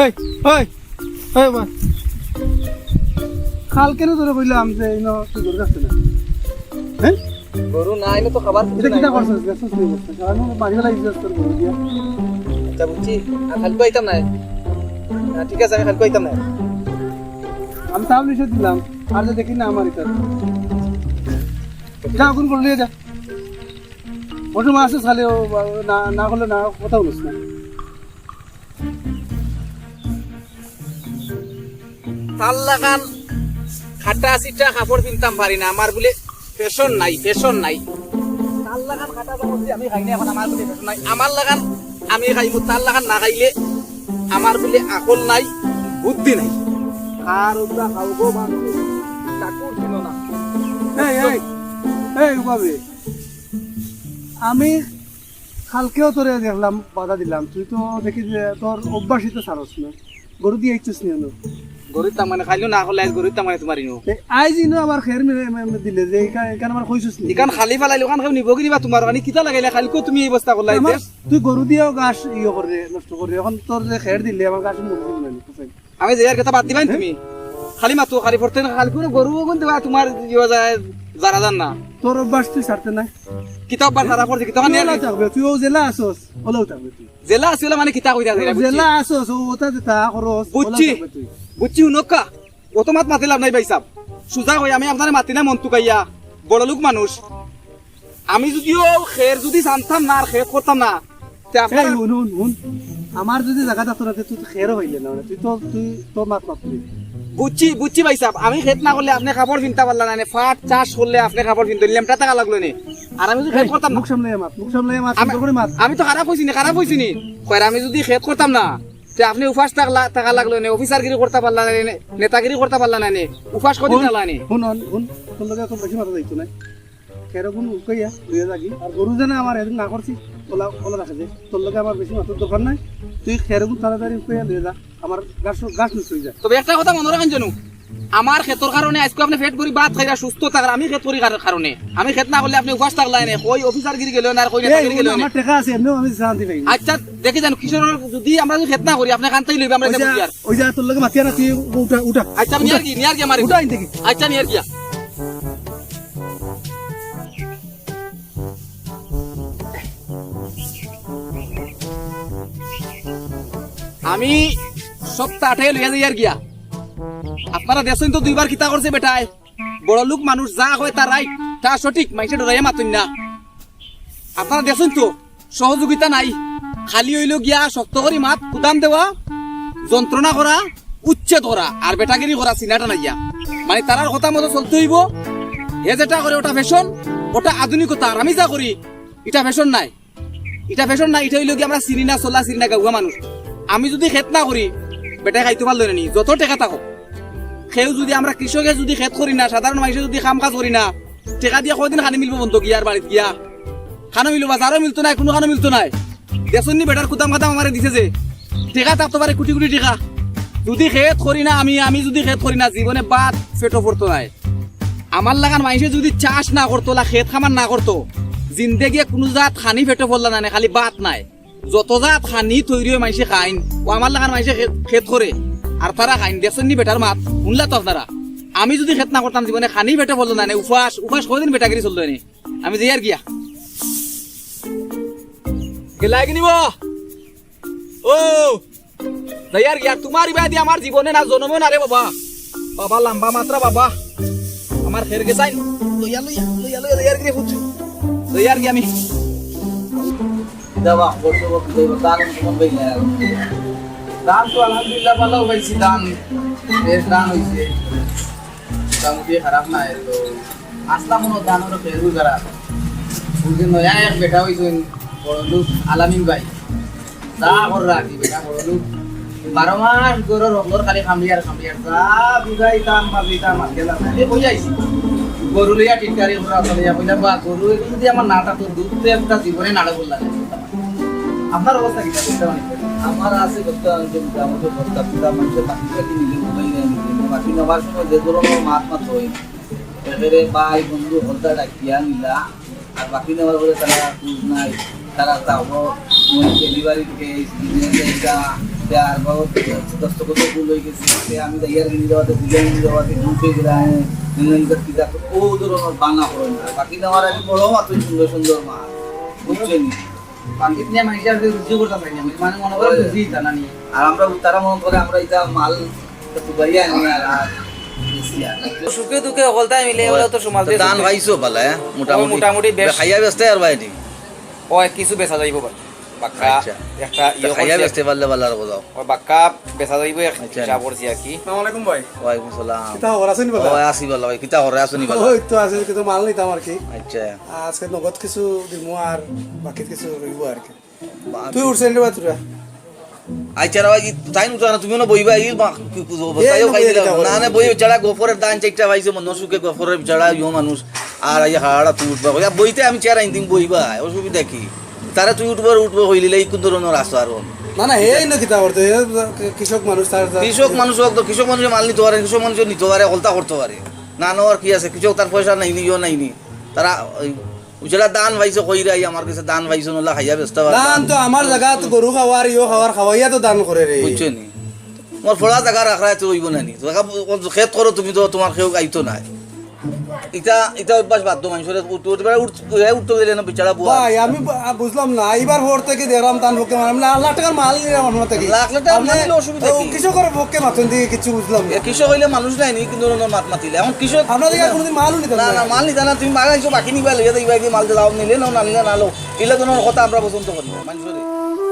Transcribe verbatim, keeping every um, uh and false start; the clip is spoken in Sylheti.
এই, এই, এই, বাবা। কালকে না তোরে কইলাম যে ইনো তুই গরু রাখতে না। হ্যাঁ? গরু না আইলে তো খাবার কিছু এটা নাই। কিতা করছস? গেছস নি গেছস? আমি মারিয়া লাগি গেছস তোর গরু দিয়া। আচ্ছা, বুঝছি। আর কালকে আইতাম না। না, ঠিক আছে, আমি কালকে আইতাম না। আমি তাও নিষেধ দিলাম। আর যে দেখি না আমার এটা। যা, ওখান করে নিয়ে যা। ওটা মাছ আছে, তাহলে ও, না, না হলে না, কথা বলিস না। তার লাখান কাটা ছিটা কাপড় পিনতাম পারি না, আমার বুলে ফ্যাশন নাই, ফ্যাশন নাই। তার লাখান কাটা চামচ দি আমি খাই না, এখন আমার বুলে ফ্যাশন নাই। আমার লাখান আমি খাইমু, তার লাখান না খাইলে আমার বুলে আকল নাই, বুদ্ধি নাই। আর ওগুলা খাও গো বান্ধব, ঠাকুর ছিল না। এই, এই, এই, উবাবে। আমি কালকেও তোরে দেখলাম, বাধা দিলাম, তুই তো দেখি যে তোর অভ্যাসই তো ছাড়স না। গরু দিয়া ইচ্ছস নি অনো? গরুর তার মানে খাইলো না, খাইলে আইজ গরুর তার মানে তোমার ইনো। তে আইজ ইনো আবার খের মেরে, মে-, মে-, দিলে যে এখান, এখান আমার কইছস নি? এখান খালি ফালাইলে ওখান কেউ নিব কি নিবা তোমার? মানে কিতা লাগাইলে কালকেও তুমি এই অবস্থা করলা, এই আমার, দেশ? তুই গরু দিয়াও ঘাস ইয়ে করে, নষ্ট করে, এখন তোর যে খের দিলে আমার ঘাস মুখ দিল না, বুঝলি? আমি যে আর কথা বাদ দিবাই তুমি। খালি মাতো, খালি পড়তে না, খালি কোনো গরু ওগুন দেবা তোমার ইয়ে যায়, যারা যান না। তোর অভ্যাস তুই ছাড়তে নাই। কিতা অভ্যাস ছাড়া পড়ছে, কিতা তুই নিয়ে ওলাও থাকবে, তুই ও জেলা আসস, ওলাও থাকবে তুই। জেলা আসলে মানে কিতা কইতা যাইরা, বুঝছি? জেলা আসস, ও ওটা যেটা খরচ, ওলাও বুঝছি। থাকবে তুই। বুঝছি, হুনক্কা। অত মাত মাতি লাভ নাই ভাই সাব। সুজা কই, আমি আপনারে মাতি না মন তুকাইয়া, বড় লোক মানুষ। আমি যদিও খের যদি জানতাম না আর খেত করতাম না, তে আপনার এই হুন, হুন, হুন। আমার যদি জাগা থাকতো না, তে তুই তো খেরও হইলে না, মানে, তুই তো, তুই তো মাত মাতলি। বুঝছি, বুঝছি ভাই সাব, আমি খেত না করলে আপনি কাপড় পিনতা পারলা না, নে, পাট চাষ করলে আপনি কাপড় পিনতে, লেমটা টাকা লাগলো নে। আর আমি যদি খেত এই, করতাম না, মুখ সামলাইয়া মাত, মুখ সামলাইয়া মাত, আমি, সুন্দর করে মাত। আমি তো খারাপ কইছি নি, খারাপ কইছি নি। কইরা আমি যদি খেত করতাম না, তে আপনি উপাস থাকলা, থাকা লাগলো নে, অফিসারগিরি করতা পারলা না নে, নেতাগিরি করতা পারলা না নে, উপাস কদিন হুন, থাকলা নে। হুন, হুন, হুন, তোর লগে এখন বেশি মাথা যাইতো না। খেরগুন উকাইয়া লইয়া যাগি। আর গরু যেন আমার এদিন না করছি, ওলা, ওলা রাখে দে। তোর লগে আমার বেশি মাথার দরকার নাই। তুই খেরগুন তাড়াতাড়ি উকাইয়া লইয়া যা। আমার ঘাস, ঘাস নষ্ট হয়ে যায়। তবে একটা কথা মনে রাখেন জানু, আমার খেতর কারণে আজকে আপনি পেট ভরি ভাত খাইরা সুস্থ থাকার, আমি খেত করি কার-, কারণে। আমি খেত না করলে আপনি উপাস থাকলাই না, কই অফিসারগিরি গেল না, আর কই এই, নেতাগিরি গেল না। আমার টেকা আছে, এমনিও আমি শান্তি পাই। আচ্ছা, দেখি জানু, কিশোর যদি আমরা যদি খেত না করি, আপনি খান্তাই লইবে, আমরা ওই এটা যে, বুঝি আর। ওই যে তোর লগে মাতিয়া না, তুই উঠা, উঠা। আচ্ছা, আমি নিয়ার কি, নিয়ার কি আমার উঠা আইন দেখি। আচ্ছা, নিয়ার গিয়া। আমি সব তাটে লইয়া যাই আর গিয়া। আপনারা দেখছেন তো দুইবার কিতা করছে বেটায়। বড় লোক মানুষ যা কয় তা রাইট, তা সঠিক, মাইনষে ডরাইয়া মাতইন না। আপনারা দেখছেন তো সহযোগিতা নাই, খালি অইলো গিয়া শক্ত করি মাত, কুদাম দেওয়া, যন্ত্রণা করা, উচ্ছেদ করা, আর বেটাগিরি করা, সিনাটা নাইয়া। মানে তারার কথা মতো চলতে হইব। হে যেটা করে ওটা ফ্যাশন, ওটা আধুনিকতা, আর আমি যা করি এটা ফ্যাশন নাই। এটা ফ্যাশন না, এটা অইলো কি আমরা চিনি না, চলা চিনি না, গাউয়া মানুষ। আমি যদি খেত না করি, বেটায় খাইতো পারলো না নি, যত টেকা থাকো। কেউ যদি আমরা কৃষকে যদি খেত করি না, সাধারণ মানুষে যদি কাম কাজ করি না, টেকা দিয়া কয়দিন খানি মিলবো বন্ধ গিয়া আর বাড়িত গিয়া? খানো মিলবো, বাজারও মিলতো নাই, কোনো খানো মিলতো নাই। দেখছইন নি বেটার কুদাম কাদাম আমারে দিছে যে, টেকা থাকতো পারে কোটি কোটি টেকা। যদি খেত করি না আমি, আমি যদি খেত করি না, জীবনে ভাত পেটো পড়তো নায়। আমার লাখান মাইনষে যদি চাষ না করতো, লা খেত খামার না করতো, জিন্দেগিয়ে কুনু জাত খানি পেটো পড়লা নায়, খালি ভাত নায়। যত জাত খানি তৈরি অয় মাইনষে খাইন, ও আমার লাখান মাইনষে খেত, খেত করে, আর তারা খাইন। দেখছইন নি বেটার মাত, হুনলা তো আপনারা। আমি যদি খেত না করতাম, জীবনে খানি পেটো পড়লো নায়, উপাস, উপাস কয়দিন বেটাগিরি চললো নে। আমি যাইয়ার গিয়া। গেলায় কি নিব? ও, যাইয়ার গিয়া, তোমার ইবাদি আমার জীবনে না জনমে না রে বাবা। বাবা লাম্বা মাত্রা বাবা। আমার খের গেছাইন। লইয়া, লইয়া, লইয়া, লইয়া, যাইয়ার গিয়া ফুটু। যাইয়ার গিয়া আমি। দাবা, বসে বসে, দাবা, দান কেমন পাইলে? দান তো আলহামদুলিল্লাহ ভালো পাইছি, দান। বেশ দান হইছে। মোটামুটি খারাপ না, এত আসলাম মনে দানোর খেলু যারা। বুঝে নয়া এক বেটা হইছেন, বড় লোক আলামিন ভাই। যা কর রাখি বেটা বড় লোক। বারো মাস গরুর হকলর খালি খামড়ি আর খামড়ি আর যা বিদায় তাম বা বিদায় মাছ গেল। আমি কই আইছি? গরু লইয়া টিটকারি করা চলে যা কইলা, "বা গরু এগুলো যদি আমার না থাকতো, দুধ তো একটা জীবনে নাড়া করলাম না।" আপনার অবস্থা কি? আমার আছে করতে আমি যে মোটামুটি করতাম, কিন্তু মানুষের বাকি বাকি নিজে মোবাইল নিয়ে নিজে বাকি নেওয়ার সময় যে ধরনের মাছ মাছ হয়, এবারে ভাই বন্ধু হলদা ডাকিয়া নিলা, আর বাকি নেওয়ার পরে তারা খোঁজ নাই, তারা তাও ডেলিভারি কেস, বিজনেস এটা, আর বাবা, দস্তখত ভুল অই গেছে, তে আমি যাইয়ার গিরি দেওয়াতে, দুজন গিরি দেওয়াতে, দুটো গিরা, ও ধরনের বানা করে না। বাকি নেওয়ার আগে বড় মাত্র সুন্দর সুন্দর মাল, বুঝছেন? বাকি নিয়ে মানুষ আর রুজি করতে পারি না, মানে মনে করে বুঝি তা না নিয়ে। আর আমরা, তারা মনে করে আমরা এটা মাল তো বাইরে আনি আর, আর বেশি আর। তো সুখে দুঃখে হকলতায় মিলে ওরা তো সমাজ তো দিয়ে দান চলতে। পাইছো ভালা, হ্যাঁ? ও মোটামুটি। মোটামুটি বেশ। খাইয়া বেচতে আর বাইরে। ওই কিছু বেচা যাইবো ভাই। বাক্কা আচ্ছা। একটা তো ইয়ে খাইয়া করছে। বেচতে পারলে ভালা আর কোথাও। ওই বাক্কা বেচা যাইবো এক আচ্ছা। হিসাব করছি আর কি। আসসালামু আলাইকুম ভাই। ওয়ালাইকুম সালাম। কিতা খবর আছেন ভালা? ওই আছি ভালা ভাই, কিতা খবর আছেন ভালা? ওই তো আছে, কিন্তু মাল নিতাম আর কি। আচ্ছা। আজকে নগদ কিছু দিমু আর বাকি কিছু রইবো আর কি। বা- তুই উঠছেন রে বা তোরা? আচ্ছা রে ভাই, তাই নুতা না, তুমি না বইবা, এই বা- কি- কি- কি- এই তাইও না খাই বইয়া দিলাম। কিতা না, করে? না, বই বেচারা গফরের দান চাইটা পাইছে, মন সুখে গফরের বেচারা ইয়ো মানুষ। আর এই হাড়া তুই উঠবা, কইয়া বইতে আমি চেয়ার আইন দিন বইবা, অসুবিধা কি? তারা তুই উঠবার উঠবো হইলিলে এই কোন ধরনের আছো আর? না, না, এই না কিতা করতে, এ কৃষক মানুষ, তার, তার কৃষক মানুষ হোক তো, কৃষক মানুষে মাল নিতে পারে, কৃষক মানুষে নিতে পারে, হলতা করতে পারে। না নেওয়ার কি আছে? কৃষক তার পয়সা নাইনি, ইয়ো নাইনি। তারা ওই, ওই যেটা দান পাইছো কইরাই, আমার কাছে দান পাইছো, নলা খাইয়া বেচতে পারবা। দান তো আমার জাগাত গরু খাওয়ার, ইয়ো খাওয়ার, খাওয়াইয়া তো দান করে রে। বুঝছো নি? তোমার ফড়া জাগা রাখরায় তো অইবো না নি? জাগা ব-, খেত করো তুমি তো, তোমার কেউ আইতো নাই। ইটা, ইটা অভ্যাস বাদ দাও, মানুষের উঠ-, উঠতে পারে, উঠ-, এ উঠতে গেলে না বেচারা বুয়া। ভাই, আমি বু-, আ, বুঝলাম না। এইবার ভোর থেকে দেখলাম তান পক্ষে মাল, আমি লাখ লাখ টাকার মাল নিলাম আপনার থেকে। লাখ লাখ টাকার আপনি মাল নিলে অসুবিধা ও কি? কৃষকের পক্ষে মাতইন দেখি কিছু বুঝলাম না। এ কৃষক হইলে মানুষ নাই নি, কিন্তু ওরকম মাত মাতিলে। এখন কৃষক আপনার থেকে আর কোনোদিন মালও নিতাম না, না। না, মাল নিতা না, তুমি বাগান আইছো, বাকি নিবা, লইয়া যাইবা, এই মাল দিলাও, নিলে নাও, না নিলে না লো। ইলা ধরনের কথা আমরা পছন্দ করি না, মানুষের।